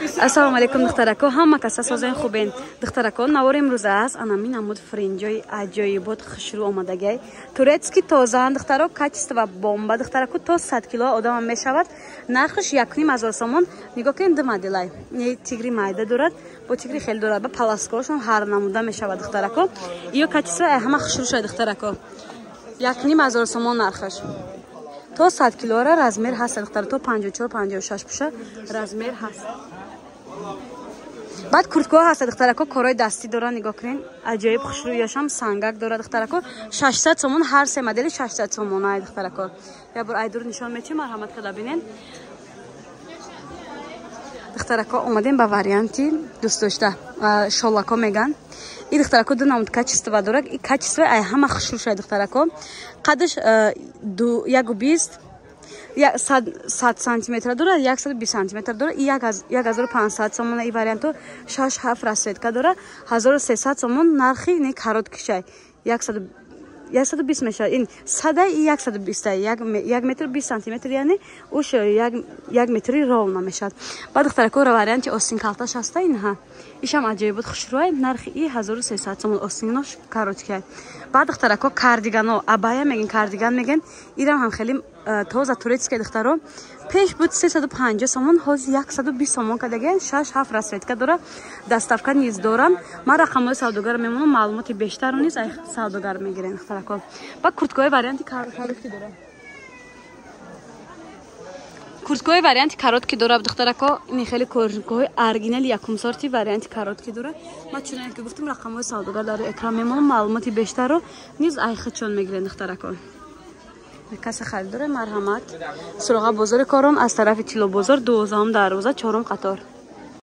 Ассалому алайкум, духтарако, ҳама каса созен хубен. Духтарако, навор имрӯза аст анамин намуд фринҷои аҷоибот хушрӯ омадагай. Турецкий тозаан, духтаро, качество бомба. Духтарако, то 100 кило одамам мешавад. Нархш 1,5 ҳазор сомон. Нигоҳ кунед, ду моделай. Не тигри майда дорад, бо тигри хеле дорад. Ба паласкоашон ҳар намуда мешавад, духтарако. Иё качество ҳама хушрӯ шуд, духтарако. 1,5 ҳазор сомон нархаш. То 100 килора размер ҳаст, духтара, то 54, 56 пуша размер ҳаст. Баъд курткаҳо ҳаста, духтарако, корҳои дастӣ доранд, нигоҳ кунед, аҷоиб хушрӯяшам сангак дорад, духтарако. 600 сомон ҳар се модели, 600 сомон ай, духтарако. Як бор айдур нишон метиҳем, марҳамат када бинед. Духтарако, омадем ба варианти дӯстдошта, шолако меган. И духтарако ду намуд качество дорад, и качество ай ҳама хушрӯ, духтарако. Қадаш 1,20, 100 сантиметр дорад, 120 сантиметр дорад, 1500 сомон. И варианто шаш ҳафт расцветка дорад, 1300 сомон нархи. Не короткий шай 120 мешавад, ин садай и 120, 1 метр 20 сантиметр, яъне уш 1 метри ровно мешавад. Баъд, духтарако, варианти остин калташ ҳаста, инҳа ишам аҷоибот хушрӯай, нархи и 1300 сомон, остинош короткий. Баъд, духтарако, кардигано, абая мегин, кардиган меген, ирам ҳам хеле тоза турецкая, духтаро. Пеш буд 350 сомон, ҳозир 120 сомон кадаген, шаш ҳафт расцветка дора, доставка низ дорам. Ман рақамҳои савдогар мемонам, маълумоти бештарро низ ай савдогар мегирен, духтарако. Ба курткаҳои варианти короткий дора, курткаҳои варианти короткий дора, духтарако. Ин хеле курткаҳои оригинали якум сорти варианти короткий дора. Ман чуноне ки гуфтам, рақамҳои савдогар дар экран мемонам, маълумоти бештарро низ ай худшон мегирен, духтарако. Касе харидоре, марҳамат, суроға: бозори Корон, аз тарафи Тиллобозор, 12-ум дарвоза, чорум қатор.